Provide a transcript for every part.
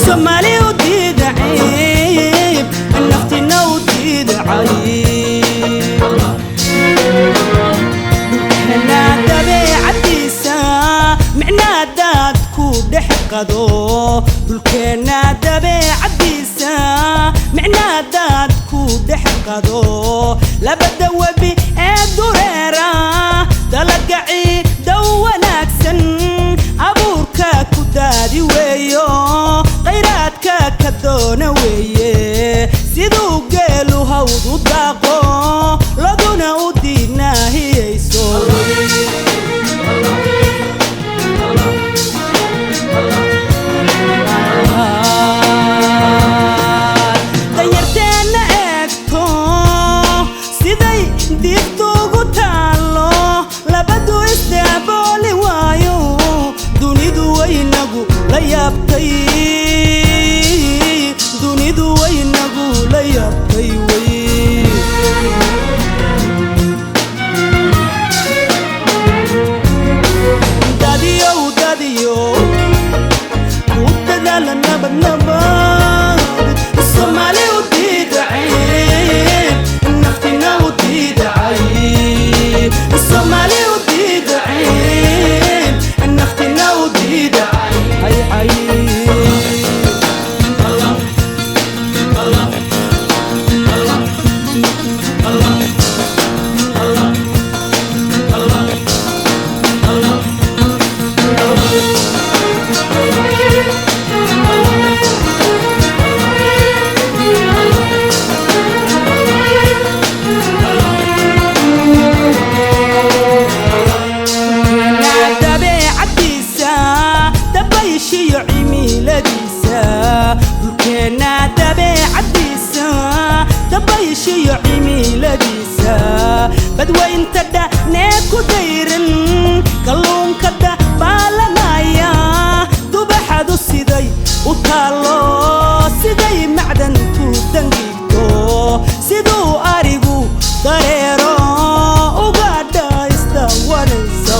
Soomaali u diida ceeb, naftina u diida cayb. Dhulkeenna dabeecadiisa micnaadaad ku dhex qado, dhulkeenna dabeecadiisa micnaadaad ku dhex qado. Labada webi ee dureera, dalaga ciidow wanaagsan, abuurka ku daadi weeyo, khayraadka ka doona weeye. Siduu geelu hawd u daaqo, loduna u diidnaahiyeyso. Danyarteenna eegto siday diigtu ugu taallo, labadu isdaabooli waayo, dunidu waynagu la yaabtay, dunidu waynagu la yaabtay wey. Dadiyow, dadiyow, ku dadaala nabad, nabad. Soomaali u diida ceeb, naftina u diida cayb. Soomaali u diida ceeb, naftina u diida cayb. Dabeecadiisa, dabayshiyo cimiladiisa, dhulkeenna dabeecadiisa, dabayshiyo cimiladiisa, badweynta dhanee ku dayran, kalluunka dabaalanaya, dubaxadu siday u taallo, siday macdantu dangiigto, siduu arigu dareero, ugaadha isdawanaysa.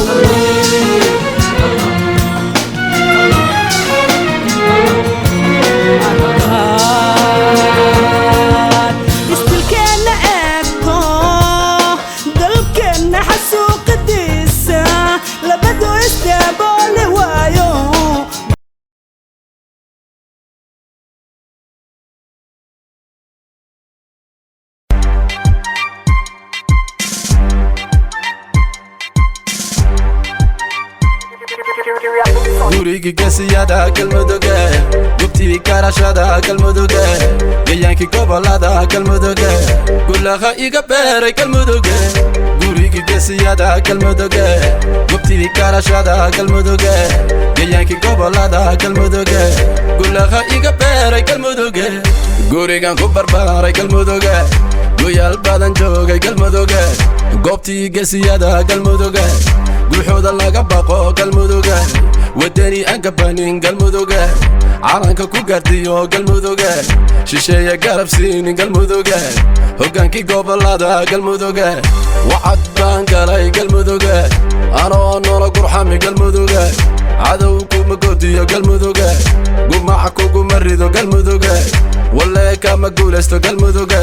Istilkeenna eegto, dalkeenna xasuuqidiisa, labadu isdaabooli waayo. Gurigi gesiyada Galmuduge, gubtii karashada Galmuduge, gayaankii gobolada Galmuduge, gulaha iga beeray Galmuduge. Gurigi gesiyada Galmuduge, gubtii karashada Galmuduge, gayaankii gobolada Galmuduge, gulaha iga beeray Galmuduge. Gurigan ku barbaaray Galmuduge, guyaal badan joogay Galmuduge, goobtii gesiyada Galmuduge, guuxooda laga baqo Galmuduge, wadani aan gabanin Galmuduge, calanka ku gaardiyo Galmuduge, shisheeye garab siinin Galmuduge, hoggaankii gobolada Galmuduge. Wacad baan galay Galmuduge, anoo noola gurxami Galmuduge, cadow kuma godiyo Galmuduge, gumaca kuguma rido Galmuduge, walee kama guulaysto Galmuduge,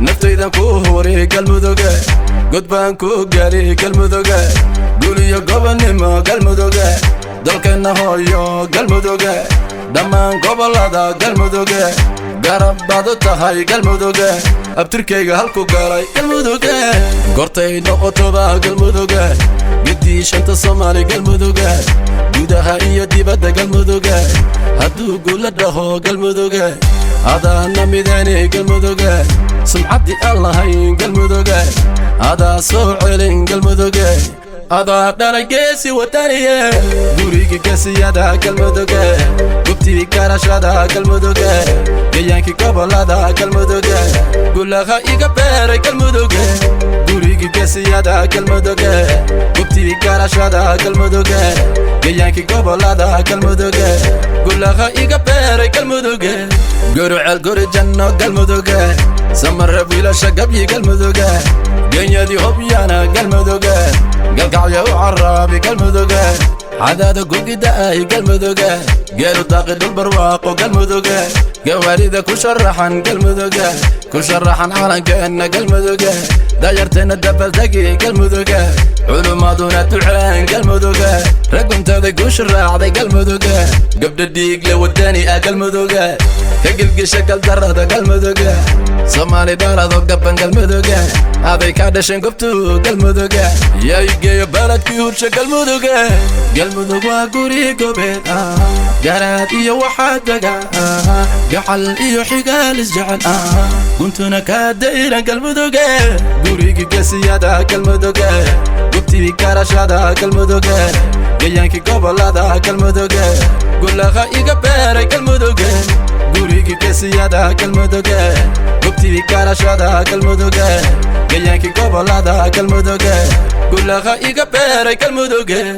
naftaydan ku huri Galmuduge, god baan ku gali Galmuduge, guliyo gobonnimo Galmuduge, dalkeenna hooyo Galmuduge, dhammaan gobolada Galmuduge, garab baad u tahay Galmuduge, abtirkayga halku galay Galmuduge. Gortay noqotoba Galmuduge, geddii shanta Soomaali Galmuduge, gudaha iyo dibadda Galmuduge, hadduu guula dhaho Galmuduge, adaana mideeni Galmuduge, sumcaddii aan lahayn Galmuduge, adaa soo celin Galmuduge, adaa dhalay geesi wadaniye. Gurigi gesiyada Galmuduge, gubtii karashada Galmuduge, gayaankii gobolada Galmuduge, gulaha iga beeray Galmuduge. Gurigi gesiyada Galmuduge, gubtii karashada Galmuduge, gayaankii gobolada Galmuduge, gulaha iga beeray Galmuduge. Guruceel guri janno Galmuduge, samare wiilasha gabyi Galmuduge, genyadii hobyana Galmuduge, galkacya u caraabi Galmuduge. Cadaada gugida-ay Galmuduga, geelu daaqi dhulbarwaaqo Galmuduga, gawaarida ku sharaxan Galmuduga, ku sharaxan calankeenna Galmuduga, dayarteenna dabaldegi Galmuduga, culummaduna duceen Galmuduga, ragguntada guusha raacday Galmuduga, gabdha dhiigle wadani ah Galmuduga, ka gilgisha galdarada Galmuduga, Soomaali dhalado gaban Galmuduga, aday ka dhasheen gobtu Galmuduga, yaa igeeyo baladkii hursha Galmuduga. Galmudug waa guri gobeed, garaad iyo waxaa dega gacal iyo xigaal isjecel, guntuna kaa dayran Galmuduge. Gurigii gesiyada Galmuduge, gubtii garashada Galmuduge, gayaankii gobolada Galmuduge, gulaha iga beeray Galmuduge. Gurigii gesiyada Galmuduge, gubtii garashada Galmuduge, gayaankii gobolada Galmuduge, gulaha iga beeray Galmuduge.